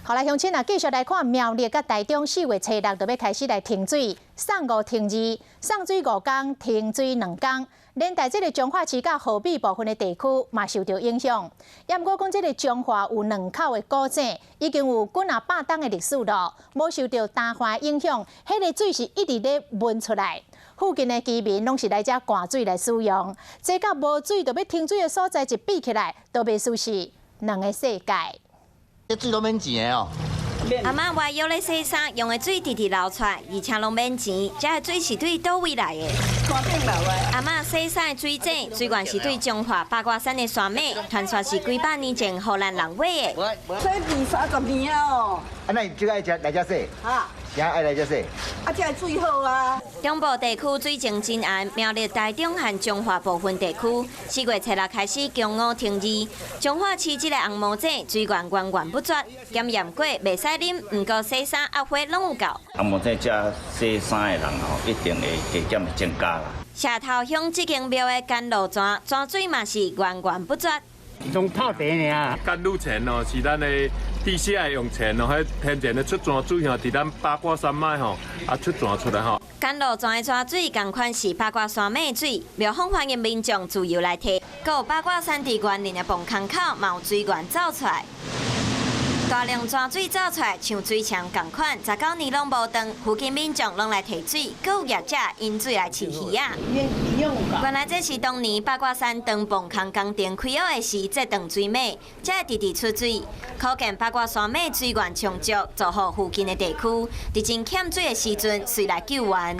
好來，鄉親啊，繼續來看苗栗佮台中4月初六就欲開始來停水，送五停二，送水5工，停水2工。連帶這个彰化市佮和美部分的地區嘛受著影響。也毋過講這个彰化有兩口的古井，已經有幾若百冬的歷史囉，無受著乾旱影響，彼个水是一直咧噴出來。附近的居民攏是來遮灌水來使用，這佮無水就欲停水的所在一比起來，都袂輸是兩个世界。這水攏免錢的哦。阿嬤彎腰咧洗衫，用的水直直流出來，而且攏免錢。這个水是對佗位來的？山頂流的。阿嬤洗衫的水井，水源是對彰化八卦山的山脈，傳說是幾百年前荷蘭人挖的。洗二三十年啊哦。啊，那你這个愛來遮洗？哈。啥愛來遮洗？啊，這个水好啊。中部地區水情真絚，苗栗、台中和彰化部分地區，4月初六開始供五停二。彰化市這个紅毛井水源源源不絕，檢驗過袂使啉，毋過洗衫、壓花攏有夠。紅毛井遮洗衫的人吼，一定會加減會增加啦。社頭鄉這間廟的甘露泉，泉水嘛是源源不絕。從透地爾。甘露泉哦，是咱的地下湧泉哦，彼天然的出泉水吼，佇咱八卦山脈吼，啊出泉出來吼。甘露泉的泉水仝款是八卦山脈水，廟方歡迎民眾自由來提。閣有八卦山佇員林的泵空口嘛有水源走出來，大量泉水走出來，像水牆仝款，19年攏無斷，附近民眾攏來提水，閣有業者引水來飼魚仔。原來這是當年八卦山長泵空工程開學的時，這斷水脈才會直直出水。可見八卦山脈水源充足，造福附近的地區。佇真欠水的時陣，隨來救援。